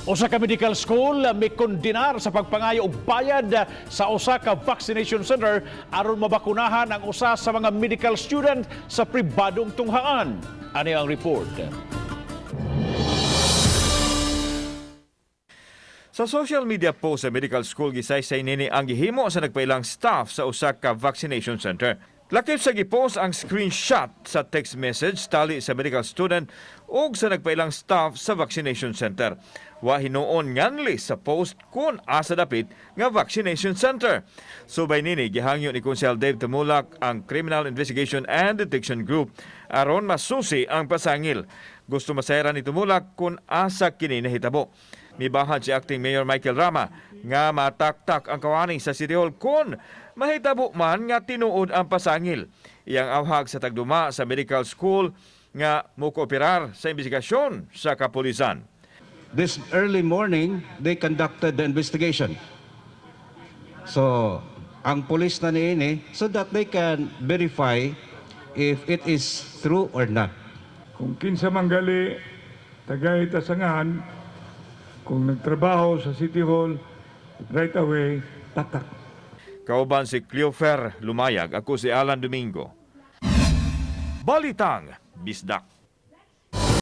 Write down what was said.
Usa ka medical school mikondenar sa pagpangayo og bayad sa usa ka vaccination center aron mabakunahan ang usa sa mga medical student sa pribadong tunghaan. Ani ang report. Sa social media post sa medical school, gisaysay nini ang gihimo sa nagpailang staff sa usa ka vaccination center. Lakip sa gipost ang screenshot sa text message tali sa medical student ug sa nagpailang staff sa vaccination center. Wa hinuon nganli sa post kung asa dapit nga vaccination center. Subay nini, gihangyo ni Konsehal Dave Tumulak ang Criminal Investigation and Detection Group aron masusi ang pasangil. Gusto masayran ni Tumulak kung asa kini nahitabo. Mibahag si Acting Mayor Michael Rama nga mataktak ang kawani sa City Hall kung mahitabo man nga tinuod ang pasangil. Iyang awhag sa tagduma sa medical school nga mokooperar sa investigasyon sa kapulisan. This early morning, they conducted the investigation. So, ang police na niini so that they can verify if it is true or not. Kung kinsa man gali, tagay tasangahan, kung nagtrabaho sa City Hall, right away, tatak. Kauban si Cleofer Lumayag, ako si Alan Domingo. Balitang Bisdak.